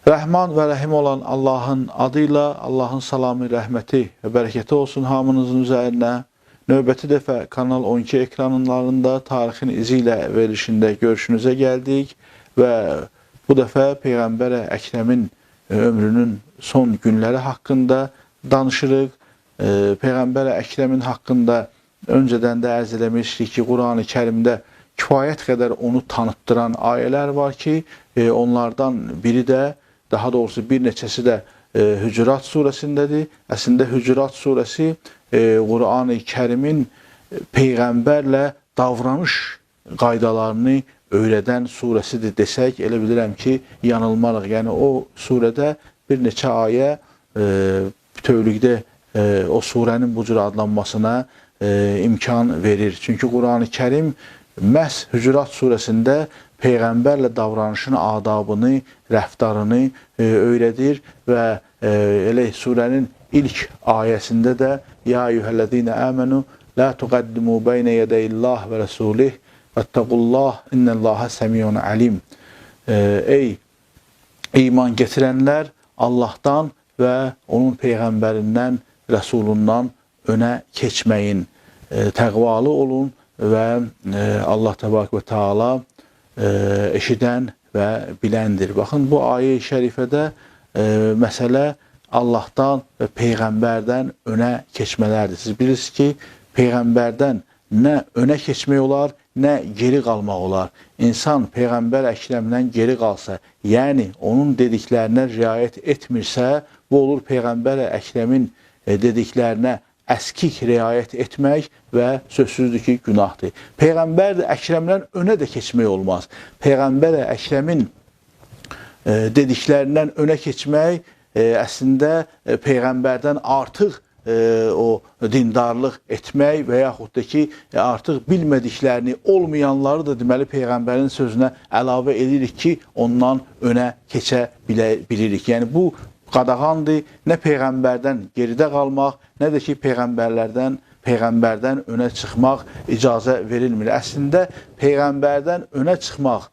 Rəhman və Rəhim olan Allahın adıyla Allahın salamı, rəhməti və bərəkəti olsun hamınızın üzərinə. Növbəti dəfə Kanal 12 ekranlarında tarixin izi ilə verilişində görüşünüzə gəldik və bu dəfə Peyğəmbər Əkrəmin ömrünün son günləri haqqında danışırıq. Peyğəmbər Əkrəmin haqqında öncədən də ərz eləmişdik ki, Qurani Kərimdə kifayət qədər onu tanıtdıran ayələr var ki, onlardan biri də, daha doğrusu bir neçəsi də Hücurat surəsindədir. Əslində Hücurat surəsi Qurani Kərimin peyğəmbərlə davranış qaydalarını öyrədən surəsidir desək, elə bilirəm ki, yanılmarıq. Yəni o surədə bir neçə ayə bütövlükdə o surənin bu cür adlanmasına imkan verir. Çünki Qurani Kərim məhz Hücurat surəsində peyğəmbərlə davranışın adabını, rəftarını öyrədir və elə surənin ilk ayəsində də Ya eyyuhəl-ləzīnə əmənu la tuqaddimu beynə yədəyillah və rəsulih vəttəqullah innəllahə səmiyun alim. Ey iman getirənlər, Allahdan və onun peyğəmbərindən, rəsulundan önə keçməyin, təqvalı olun və Allah təbarək və Teala eşidən və biləndir. Baxın, bu ayə-i şərifədə məsələ Allahdan və peyğəmbərdən önə keçmələrdir. Siz bilirsiniz ki, peyğəmbərdən nə önə keçmək olar, nə geri qalmaq olar. İnsan Peyğəmbər Əkrəmdən geri qalsa, yəni onun dediklərinə riayət etmirsə, bu olur Peyğəmbər Əkrəmin dediklərinə əskik riayət etmək və sözsüzdür ki, günahdır. Peyğəmbər Əkrəmdən önə də keçmək olmaz. Peyğəmbər Əkrəmin dediklərindən önə keçmək əslində peyğəmbərdən artıq o dindarlıq etmək və yaxud da ki, artıq bilmədiklərini, olmayanları da deməli peyğəmbərin sözünə əlavə edirik ki, ondan önə keçə bilirik. Yəni bu qadağandır. Nə peyğəmbərdən geridə qalmaq, nə də ki peyğəmbərdən önə çıxmaq icazə verilmir. Əslində peyğəmbərdən önə çıxmaq,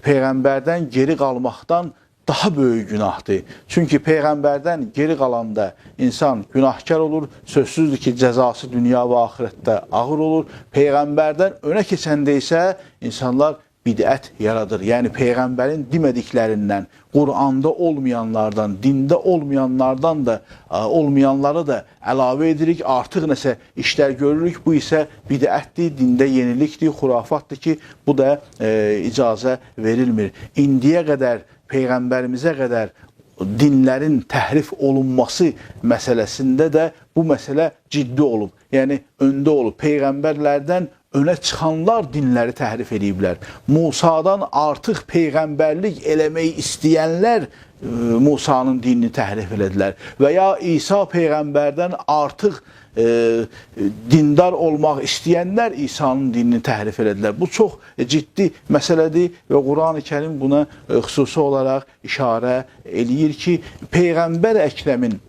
peyğəmbərdən geri qalmaqdan daha böyük günahdır. Çünki peyğəmbərdən geri qalanda insan günahkar olur, sözsüzdür ki, cəzası dünya və axirətdə ağır olur. Peyğəmbərdən önə keçəndə isə insanlar bidət yaradır. Yəni peyğəmbərin demədiklərindən, Quranda olmayanlardan, dində olmayanlardan da olmayanları da əlavə edirik, artıq nəsə işlər görürük. Bu isə bidətdir, dində yenilikdir, xurafatdır ki, bu da icazə verilmir. İndiyə qədər, peyğəmbərimizə qədər dinlərin təhrif olunması məsələsində də bu məsələ ciddi olub. Yəni öndə olub. Peyğəmbərlərdən önə çıxanlar dinləri təhrif ediblər. Musadan artıq peyğəmbərlik eləmək istəyənlər Musanın dinini təhrif elədilər. Və ya İsa peyğəmbərdən artıq dindar olmaq istəyənlər İsa'nın dinini təhrif elədilər. Bu çox ciddi məsələdir və Qurani Kərim buna xüsusi olaraq işarə eləyir ki, Peyğəmbər Əkrəmin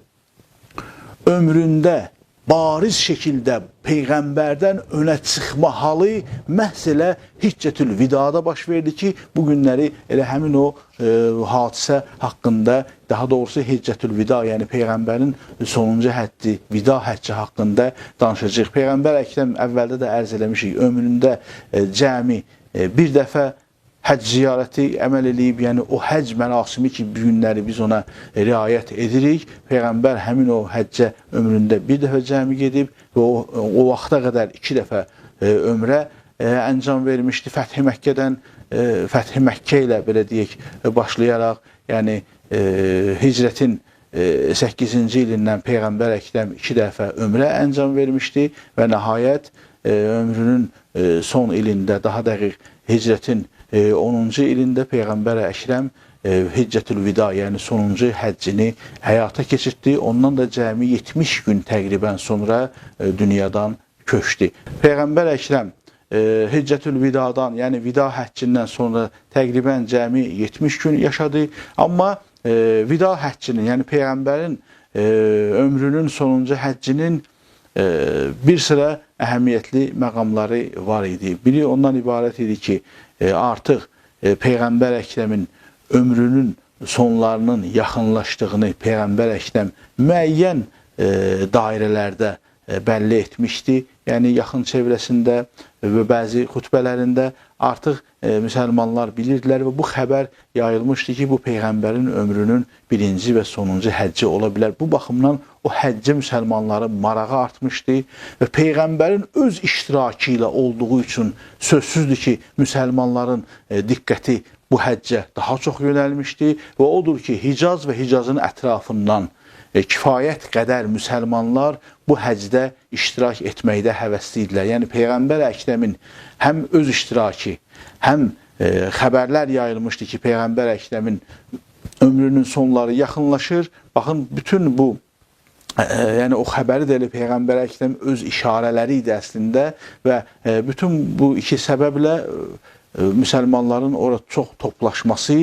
ömründə bariz şəkildə peyğəmbərdən önə çıxma halı məhz elə Hiccətül Vidada baş verdi ki, bu günləri elə həmin o hadisə haqqında, daha doğrusu Hiccətül Vida, yəni peyğəmbərin sonuncu həddi, vida həcci haqqında danışacağıq. Peyğəmbər Əkrəm əvvəldə də ərz eləmişik, ömründə cəmi bir dəfə həcc ziyarəti əməl eləyib, yəni o həcc mərasimi ki, bu günləri biz ona riayət edirik. Peyğəmbər həmin o həccə ömründə bir dəfə cəmi gedib və o vaxta qədər iki dəfə ömrə əncam vermişdi. Fəthi Məkkədən, Fəthi Məkkə ilə belə deyək, başlayaraq, yəni hicrətin 8-ci ilindən Peyğəmbər Əkrəm iki dəfə ömrə əncam vermişdi və nəhayət ömrünün son ilində, daha dəqiq hicrətin 10-cu ilində Peyğəmbər Əkrəm Hiccətül Vida, yəni sonuncu həccini həyata keçirtdi. Ondan da cəmi 70 gün təqribən sonra dünyadan köçdü. Peyğəmbər Əkrəm Hiccətül Vidadan, yəni vida həccindən sonra təqribən cəmi 70 gün yaşadı. Amma vida həccinin, yəni Peyğəmbərin ömrünün sonuncu həccinin bir sıra əhəmiyyətli məqamları var idi. Biri ondan ibarət idi ki, artıq Peyğəmbər Əkrəmin ömrünün sonlarının yaxınlaşdığını Peyğəmbər Əkrəm müəyyən dairələrdə bəlli etmişdi. Yəni yaxın çevrəsində və bəzi xutbələrində artıq müsəlmanlar bilirdilər və bu xəbər yayılmışdı ki, bu Peyğəmbərin ömrünün birinci və sonuncu həcci ola bilər. Bu baxımdan o həccə müsəlmanların marağı artmışdı və Peyğəmbərin öz iştirakı ilə olduğu üçün sözsüzdür ki, müsəlmanların diqqəti bu həccə daha çox yönəlmişdi və odur ki, Hicaz və Hicazın ətrafından kifayət qədər müsəlmanlar bu həcdə iştirak etməkdə həvəsli idilər. Yəni Peyğəmbər Əkrəmin həm öz iştirakı, həm xəbərlər yayılmışdı ki, Peyğəmbər Əkrəmin ömrünün sonları yaxınlaşır. Baxın, bütün bu, yəni o xəbəri də elə Peyğəmbər Əkrəm öz işarələri idi əslində və bütün bu iki səbəblə müsəlmanların ora çox toplaşması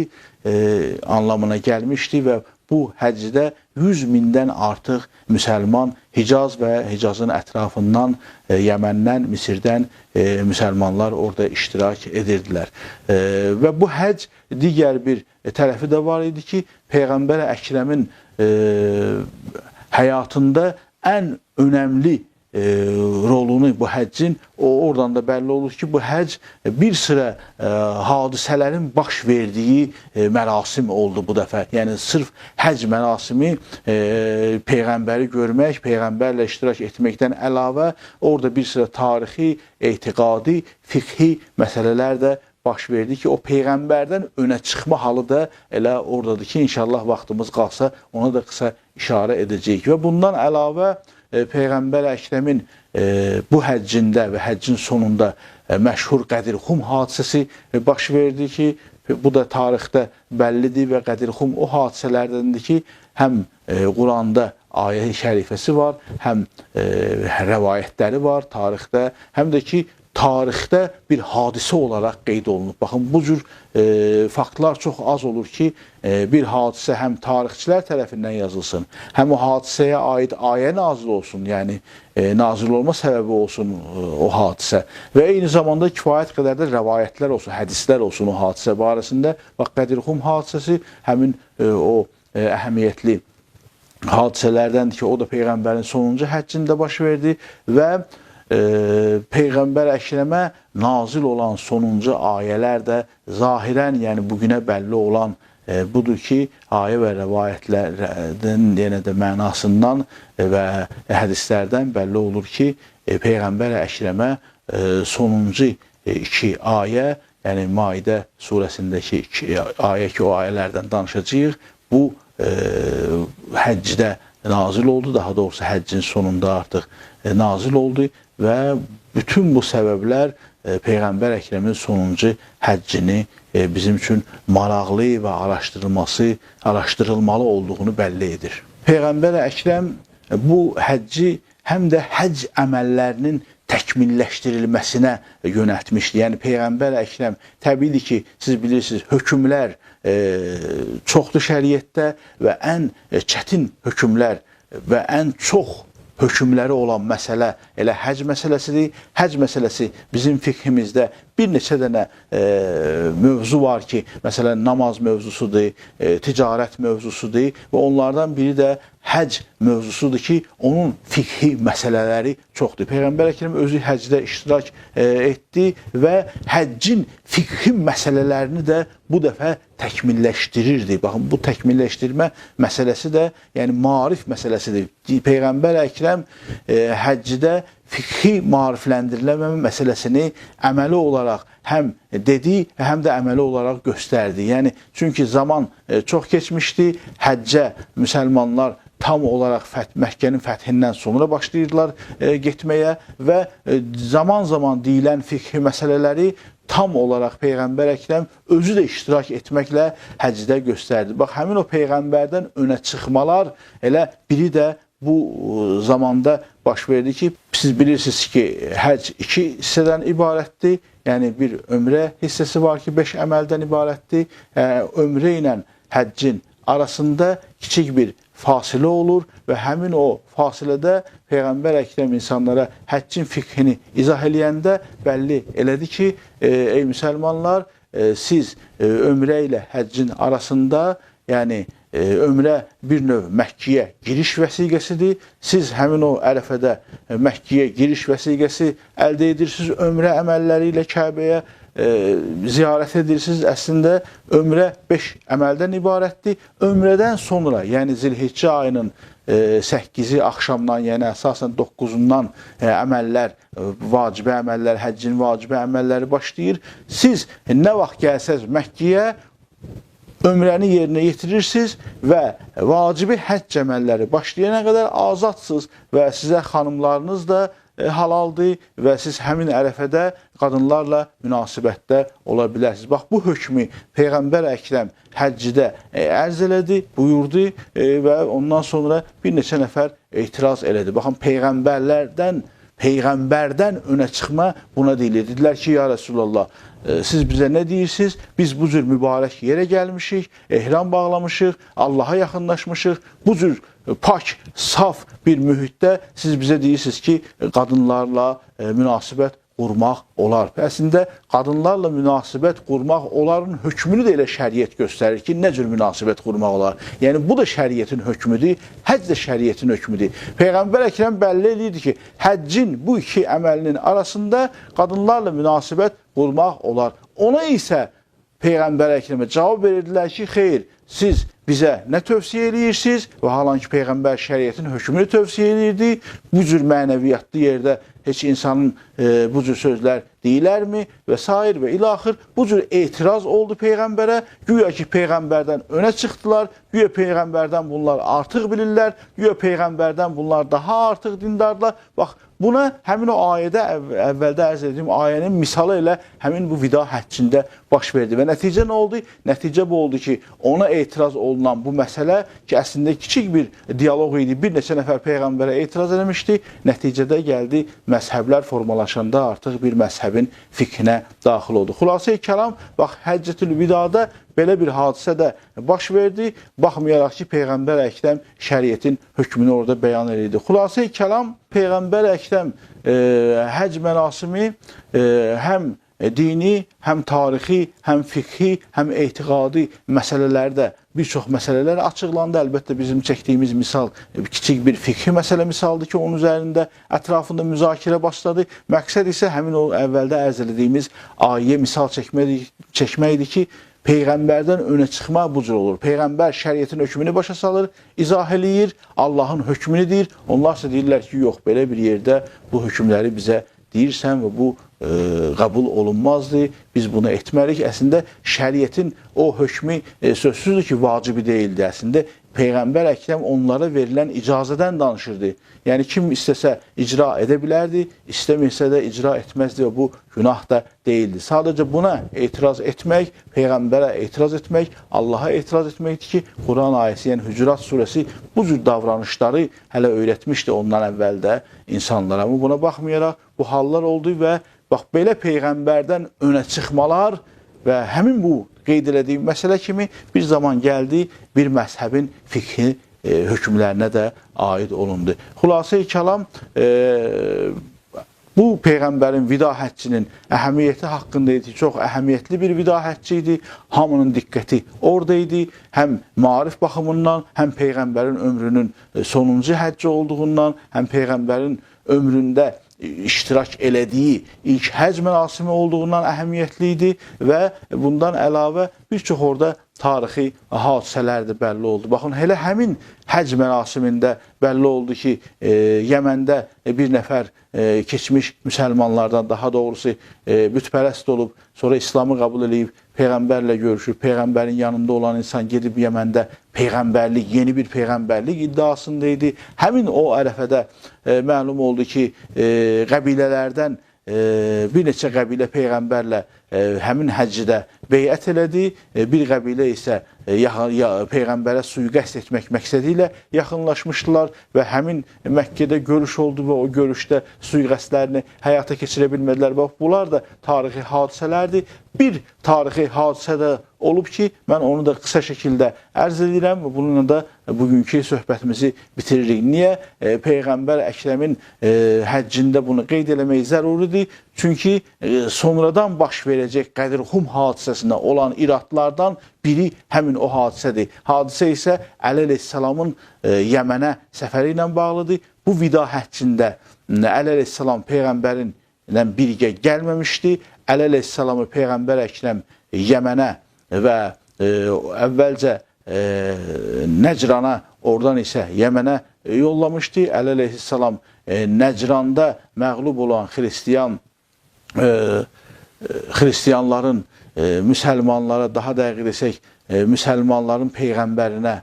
anlamına gəlmişdi və bu həcdə 100 mindən artıq müsəlman Hicaz və Hicazın ətrafından, Yəməndən, Misirdən müsəlmanlar orada iştirak edirdilər. Və bu həcc digər bir tərəfi də var idi ki, Peyğəmbər Əkrəmin həyatında ən önəmli rolunu bu həccin, o oradan da bəlli olur ki, bu həcc bir sıra hadisələrin baş verdiyi mərasim oldu bu dəfə. Yəni sırf həcc mərasimi Peyğəmbəri görmək, Peyğəmbərlə iştirak etməkdən əlavə orada bir sıra tarixi, etiqadi, fiqhi məsələlər də baş verdi ki, o Peyğəmbərdən önə çıxma halı da elə oradadır ki, inşallah vaxtımız qalsa ona da qısa işarə edəcəyik. Və bundan əlavə Peyğəmbər Əkrəmin bu həccində və həccin sonunda məşhur Qədir-Xum hadisəsi baş verdi ki, bu da tarixdə bəllidir və Qədir-Xum o hadisələrdəndir ki, həm Quranda ayə-i şərifəsi var, həm rəvayətləri var tarixdə, həm də ki, tarixdə bir hadisə olaraq qeyd olunub. Baxın, bu cür faktlar çox az olur ki, bir hadisə həm tarixçilər tərəfindən yazılsın, həm o hadisəyə aid ayə nazil olsun, yəni nazil olma səbəbi olsun o hadisə və eyni zamanda kifayət qədər də rəvayətlər olsun, hədislər olsun o hadisə barəsində. Bax, Qədir-Xum hadisəsi həmin o əhəmiyyətli hadisələrdəndir ki, o da Peyğəmbərin sonuncu həccində baş verdi və Peyğəmbər Əkrəmə nazil olan sonuncu ayələr də zahirən, yəni bugünə bəlli olan budur ki, ayə və rəvayətlərdən, yenə də mənasından və hədislərdən bəlli olur ki, Peyğəmbər Əkrəmə sonuncu iki ayə, yəni Maidə surəsindəki iki ayə ki, o ayələrdən danışacağıq, bu həccdə nazil oldu, daha doğrusu həccin sonunda artıq nazil oldu və bütün bu səbəblər Peyğəmbər Əkrəmin sonuncu həccini bizim üçün maraqlı və araşdırılmalı olduğunu bəlli edir. Peyğəmbər Əkrəm bu həcci həm də həcc əməllərinin təkmilləşdirilməsinə yönəltmişdi. Yəni Peyğəmbər Əkrəm, təbiidir ki, siz bilirsiniz, hökmlər çoxdur şəriətdə və ən çətin hökmlər və ən çox hökmləri olan məsələ elə həcc məsələsidir. Həcc məsələsi bizim fiqhimizdə bir neçə dənə mövzu var ki, məsələn, namaz mövzusudur, ticarət mövzusudur və onlardan biri də həcc mövzusudur ki, onun fiqhi məsələləri çoxdur. Peyğəmbər Əkrəm özü həccdə iştirak etdi və həccin fiqhi məsələlərini də bu dəfə təkmilləşdirirdi. Baxın, bu təkmilləşdirmə məsələsi də, yəni maarif məsələsidir. Peyğəmbər Əkrəm həccdə fiqhi maarifləndirilmə məsələsini əməli olaraq həm dedi, həm də əməli olaraq göstərdi. Yəni, çünki zaman çox keçmişdi, həccə müsəlmanlar tam olaraq Məkkənin fəthindən sonra başlayırdılar getməyə və zaman-zaman deyilən fiqhi məsələləri tam olaraq Peyğəmbər Əkrəm özü də iştirak etməklə həccdə göstərdi. Bax, həmin o Peyğəmbərdən önə çıxmalar elə biri də bu zamanda baş verdi ki, siz bilirsiniz ki, həcc iki hissədən ibarətdir. Yəni, bir ömrə hissəsi var ki, 5 əməldən ibarətdir. Ömrə ilə həccin arasında kiçik bir fasilə olur və həmin o fasilədə Peyğəmbər Əkrəm insanlara həccin fiqhini izah eləyəndə bəlli elədi ki, ey müsəlmanlar, siz ömrə ilə həccin arasında yəni ömrə bir növ Məkkəyə giriş vəsiqəsidir. Siz həmin o Ərəfədə Məkkəyə giriş vəsiqəsi əldə edirsiniz, ömrə əməlləri ilə Kəbəyə ziyarət edirsiniz. Əslində ömrə 5 əməldən ibarətdir. Ömrədən sonra, yəni Zilhiccə ayının 8-i axşamdan, yəni əsasən 9-undan əməllər, vacibə əməllər, həccin vacibə əməlləri başlayır. Siz nə vaxt gəlsəz Məkkəyə, ömrəni yerinə yetirirsiniz və vacibi həcc əməlləri başlayana qədər azadsınız və sizə xanımlarınız da halaldır və siz həmin Ərəfədə qadınlarla münasibətdə ola bilərsiniz. Bax, bu hökmü Peyğəmbər Əkrəm həccdə ərz elədi, buyurdu və ondan sonra bir neçə nəfər etiraz elədi. Baxın, Peyğəmbərdən önə çıxma buna deyilir. Dedilər ki, ya Rəsulallah, siz bizə nə deyirsiniz? Biz bu cür mübarək yerə gəlmişik, ehram bağlamışıq, Allaha yaxınlaşmışıq. Bu cür pak, saf bir mühitdə siz bizə deyirsiniz ki, qadınlarla münasibət qurmaq olar. Əslində, qadınlarla münasibət qurmaq onların hökmünü də elə şəriət göstərir ki, nə cür münasibət qurmaq olar. Yəni, bu da şəriətin hökmüdür, həcc də şəriətin hökmüdür. Peyğəmbər Əkrəm bəlli eləyirdi ki, həccin bu iki əməlinin arasında qadınlarla münasibət qurmaq olar. Ona isə Peyğəmbər Əkrəmə cavab verirdilər ki, xeyr, siz bizə nə tövsiyə eləyirsiniz? Və halanki Peyğəmbər şəriətin hökmünü tövsiyə eləyirdi, bu cür mənəviyyatlı yerdə heç insanın bu cür sözlər deyilərmi? Və sair və ilaxır bu cür etiraz oldu Peyğəmbərə. Güya ki, Peyğəmbərdən önə çıxdılar, güya Peyğəmbərdən bunlar artıq bilirlər, güya Peyğəmbərdən bunlar daha artıq dindardılar. Bax, buna həmin o ayədə, əvvəldə ərz etdiyim ayənin misalı ilə həmin bu vida həccində baş verdi. Və nəticə nə oldu? Nəticə bu oldu ki, ona etiraz olunan bu məsələ ki, əslində kiçik bir diyaloq idi, bir neçə nəfər Peyğəmbərə etiraz eləmişdi. Nəticədə gəldi, məzhəblər formalaşanda artıq bir məzhəbin fikrinə daxil oldu. Xülasə-i kəlam, bax, Həccətül Vidada belə bir hadisə də baş verdi. Baxmayaraq ki, Peyğəmbər Əkrəm şəriətin hökmünü orada bəyan edirdi. Xülasə-i kəlam, Peyğəmbər Əkrəm həcc mərasimi həm dini, həm tarixi, həm fiqhi, həm etiqadi məsələlərdə bir çox məsələlər açıqlandı. Əlbəttə, bizim çəkdiyimiz misal kiçik bir fiqhi məsələ misaldır ki, onun üzərində ətrafında müzakirə başladı. Məqsəd isə həmin o əvvəldə ərz elədiyimiz ayə misal çəkməkdir ki, Peyğəmbərdən önə çıxma bu cür olur. Peyğəmbər şəriətin hökmünü başa salır, izah eləyir, Allahın hökmünü deyir. Onlar isə deyirlər ki, yox, belə bir yerdə bu hökmləri bizə deyirsən və bu qəbul olunmazdı, biz bunu etməliyik. Əslində, şəriətin o hökmü sözsüzdür ki, vacibi deyildi. Əslində, Peyğəmbər Əkrəm onlara verilən icazədən danışırdı. Yəni, kim istəsə icra edə bilərdi, istəmirsə də icra etməzdi və bu günah da deyildi. Sadəcə buna etiraz etmək, Peyğəmbərə etiraz etmək, Allaha etiraz etməkdir ki, Quran ayəsi, yəni Hücurat surəsi bu cür davranışları hələ öyrətmişdi ondan əvvəl də insanlara. Amma buna baxmayaraq bu hallar oldu və bax, belə Peyğəmbərdən önə çıxmalar və həmin bu qeyd elədiyim məsələ kimi bir zaman gəldi, bir məzhəbin fiqhi hökmlərinə də aid olundu. Xülasə-i kəlam, bu Peyğəmbərin vida həccinin əhəmiyyəti haqqında idi. Çox əhəmiyyətli bir vida həcci idi. Hamının diqqəti orada idi. Həm maarif baxımından, həm Peyğəmbərin ömrünün sonuncu həcci olduğundan, həm Peyğəmbərin ömründə iştirak elədiyi ilk həcc mərasimi olduğundan əhəmiyyətli idi və bundan əlavə bir çox orada tarixi hadisələr də bəlli oldu. Baxın, elə həmin həcc mərasimində bəlli oldu ki, Yəməndə bir nəfər keçmiş müsəlmanlardan, daha doğrusu bütpərəst olub, sonra İslamı qəbul eləyib, Peyğəmbərlə görüşüb, Peyğəmbərin yanında olan insan gedib Yəməndə peyğəmbərlik, yeni bir peyğəmbərlik iddiasında idi. Həmin o ərəfədə məlum oldu ki, qəbilələrdən bir neçə qəbilə Peyğəmbərlə həmin həccidə beyət elədi. Bir qəbilə isə Peyğəmbərə sui-qəsd etmək məqsədi ilə yaxınlaşmışdılar və həmin Məkkədə görüş oldu və o görüşdə sui-qəsdlərini həyata keçirə bilmədilər. Bax, bunlar da tarixi hadisələrdir. Bir tarixi hadisə də olub ki, mən onu da qısa şəkildə ərz edirəm və bununla da bugünkü söhbətimizi bitiririk. Niyə? Peyğəmbər Əkrəmin həccində bunu qeyd eləmək zəruridir. Çünki sonradan baş verəcək Qədir-Xum hadisəsinə olan iradlardan biri həmin o hadisədir. Hadisə isə Əli əleyhissalamın Yəmənə səfəri ilə bağlıdır. Bu vida həccində Əli əleyhissalam peyğəmbərin ilə birgə gəlməmişdi. Əli əleyhissalamı Peyğəmbər Əkrəm Yəmənə və əvvəlcə Nəcrana, oradan isə Yəmənə yollamışdı. Əli əleyhissalam Nəcranda məğlub olan xristianların müsəlmanlara, daha dəqiq desək, müsəlmanların peyğəmbərinə,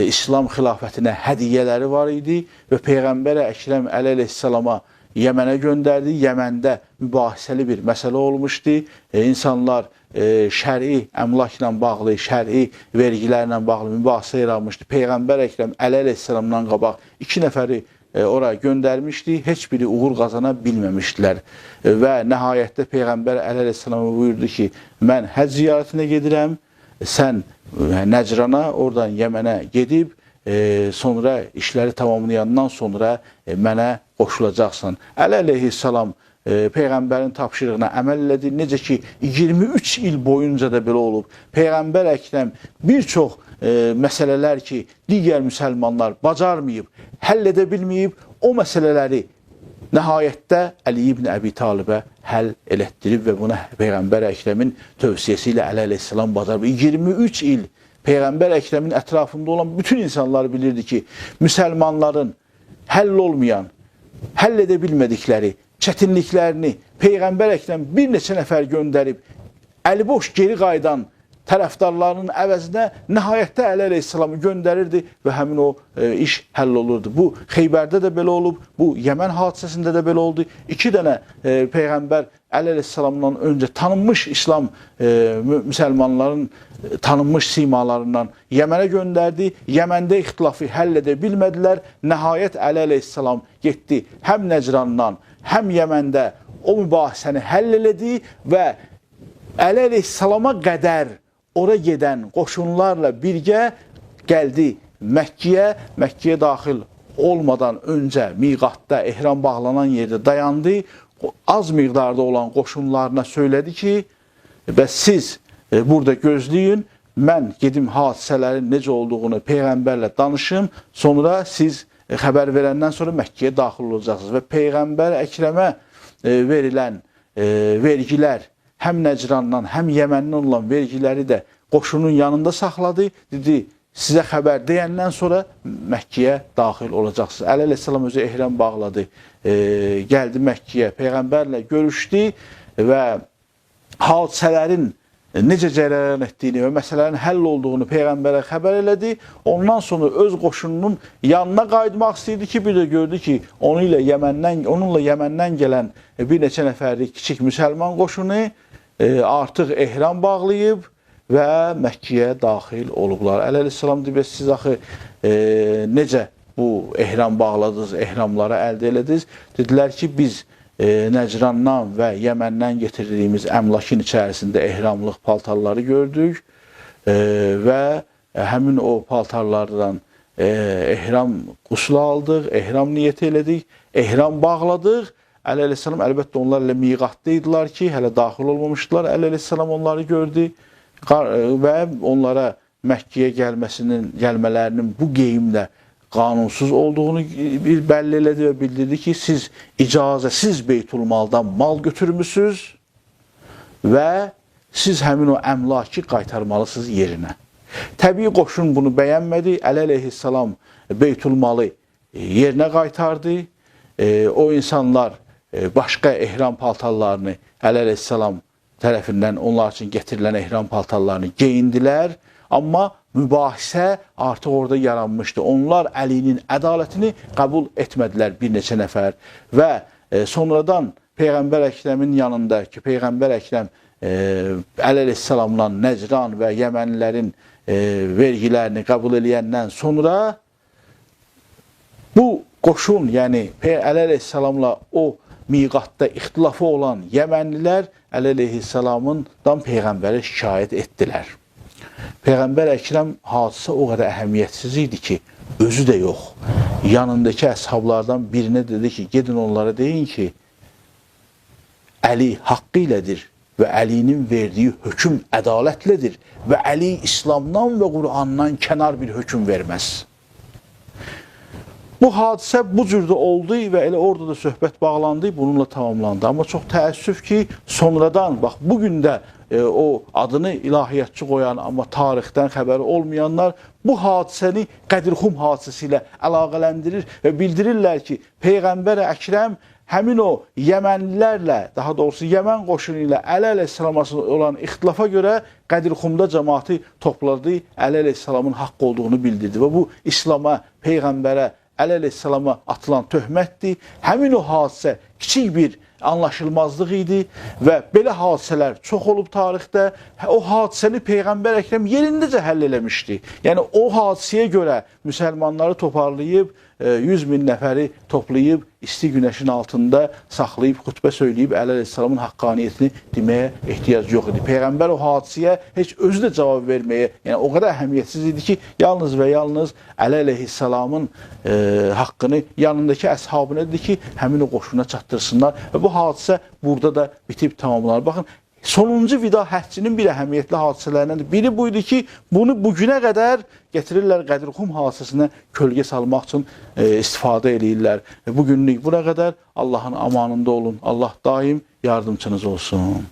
İslam xilafətinə hədiyyələri var idi və Peyğəmbər Əkrəm Əli əleyhissalama Yəmənə göndərdi. Yəməndə mübahisəli bir məsələ olmuşdu. İnsanlar şəri əmlakla bağlı, şəri vergilərlə bağlı mübahisə yaranmışdı. Peyğəmbər Əkrəm Əli əleyhissalamdan qabaq 2 nəfəri ora göndərmişdi. Heç biri uğur qazana bilməmişdilər. Və nəhayətdə Peyğəmbər Əli əleyhissalama buyurdu ki, mən həcc ziyarətinə gedirəm, sən Nəcrana, oradan Yəmənə gedib, sonra işləri tamamlayandan sonra mənə qoşulacaqsan. Əli əleyhissalam Peyğəmbərin tapşırığına əməl elədi. Necə ki, 23 il boyunca da belə olub. Peyğəmbər Əkrəm bir çox məsələlər ki, digər müsəlmanlar bacarmayıb, həll edə bilməyib, o məsələləri nəhayətdə Əli ibn Əbi Talibə həll elətdirib və buna Peyğəmbər Əkrəmin tövsiyəsi ilə Əli əleyhissalam bacarıb. 23 il Peyğəmbər Əkrəmin ətrafında olan bütün insanlar bilirdi ki, müsəlmanların həll olmayan, həll edə bilmədikləri çətinliklərini Peyğəmbər Əkrəm bir neçə nəfər göndərib, əliboş geri qayıdan tərəfdarlarının əvəzinə nəhayətdə Əli əleyhissalamı göndərirdi və həmin o iş həll olurdu. Bu Xeybərdə də belə olub, bu Yəmən hadisəsində də belə oldu. 2 dənə Peyğəmbər Əli əleyhissalamdan öncə tanınmış İslam müsəlmanların tanınmış simalarından Yəmənə göndərdi. Yəməndə ixtilafı həll edə bilmədilər. Nəhayət Əli əleyhissalam getdi həm Nəcrandan, həm Yəməndə o mübahisəni həll elədi və Əli əleyhissalama qədər ora gedən qoşunlarla birgə gəldi Məkkiyə. Məkkiyə daxil olmadan öncə miqatda, ehram bağlanan yerdə dayandı. Az miqdarda olan qoşunlarına söylədi ki, bəs siz burada gözləyin, mən gedim hadisələrin necə olduğunu Peyğəmbərlə danışım, sonra siz xəbər verəndən sonra Məkkiyə daxil olacaqsınız. Və Peyğəmbər Əkrəmə verilən vergilər, həm Nəcrandan, həm Yəməndən olan vergiləri də qoşunun yanında saxladı. Dedi, sizə xəbər deyəndən sonra Məkkiyə daxil olacaqsınız. Əli əleyhissalam özü ehram bağladı, gəldi Məkkiyə, Peyğəmbərlə görüşdü və hadisələrin necə cərəyan etdiyini və məsələnin həll olduğunu Peyğəmbərə xəbər elədi. Ondan sonra öz qoşununun yanına qayıtmaq istəyirdi ki, bir də gördü ki, onunla Yəməndən gələn bir neçə nəfərlik kiçik müsəlman qoşunu artıq ehram bağlayıb və Məkkiyə daxil olublar. Əli əleyhissalam deyib, siz axı necə bu ehram bağladınız, ehramları əldə elədiniz? Dedilər ki, biz Nəcrandan və Yəməndən getirdiyimiz əmlakın içərisində ehramlıq paltarları gördük və həmin o paltarlardan ehram quslu aldıq, ehram niyyəti elədik, ehram bağladıq. Əli əleyhissalam əlbəttə onlar elə miqatda idilər ki, hələ daxil olmamışdılar. Əli əleyhissalam onları gördü və onlara Məkkiyə gəlmələrinin bu geyimlə qanunsuz olduğunu bir bəlli elədi və bildirdi ki, siz icazəsiz Beytulmaldan mal götürmüsünüz və siz həmin o əmlakı qaytarmalısınız yerinə. Təbii qoşun bunu bəyənmədi. Əli əleyhissalam Beytulmalı yerinə qaytardı. O insanlar başqa ehram paltarlarını Əli əleyhissalam tərəfindən onlar üçün gətirilən ehram paltarlarını geyindilər. Amma mübahisə artıq orada yaranmışdı. Onlar Əlinin ədalətini qəbul etmədilər bir neçə nəfər. Və sonradan Peyğəmbər Əkrəmin yanında ki, Peyğəmbər Əkrəm Əli əleyhissalamla Nəcran və Yəmənlilərin vergilərini qəbul eləyəndən sonra bu qoşun, yəni Əli əleyhissalamla o miqatda ixtilafı olan Yəmənlilər Əli əleyhissalamdan Peyğəmbərə şikayət etdilər. Peyğəmbər Əkrəm hadisə o qədər əhəmiyyətsiz idi ki, özü də yox. Yanındakı əshablardan birinə dedi ki, gedin onlara deyin ki, Əli haqqı ilədir və Əlinin verdiyi hökm ədalətlidir və Əli İslamdan və Qur'andan kənar bir hökm verməz. Bu hadisə bu cürdə oldu və elə orada da söhbət bağlandı, bununla tamamlandı. Amma çox təəssüf ki, sonradan, bax bu gün də o adını ilahiyyatçı qoyan, amma tarixdən xəbəri olmayanlar bu hadisəni Qədirxum hadisəsi ilə əlaqələndirir və bildirirlər ki, Peyğəmbər Əkrəm həmin o Yəmənlilərlə, daha doğrusu Yəmən qoşunu ilə Əli əleyhissalam arasında olan ixtilafa görə Qədirxumda cəmaatı topladı, Əli əleyhissalamın haqq olduğunu bildirdi və bu İslama, Peyğəmbərə, Əli əleyhissalama atılan töhmətdir. Həmin o hadisə kiçik bir anlaşılmazlıq idi və belə hadisələr çox olub tarixdə. O hadisəni Peyğəmbər Əkrəm yerindəcə həll eləmişdi. Yəni o hadisəyə görə müsəlmanları toparlayıb, 100 min nəfəri toplayıb, isti günəşin altında saxlayıb, xütbə söyləyib Əli əleyhissalamın haqqaniyyətini deməyə ehtiyac yox idi. Peyğəmbər o hadisəyə heç özü də cavab verməyə, yəni o qədər əhəmiyyətsiz idi ki, yalnız və yalnız Əli əleyhissalamın haqqını yanındakı əshabına dedi ki, həmin o qoşuna çatdırsınlar və bu hadisə burada da bitib tamamlanır. Baxın, sonuncu vida həccinin bir əhəmiyyətli hadisələrindən biri bu idi ki, bunu bugünə qədər gətirirlər Qədirxum hadisəsinə kölgə salmaq üçün istifadə eləyirlər. Bugünlük bura qədər. Allahın amanında olun. Allah daim yardımçınız olsun.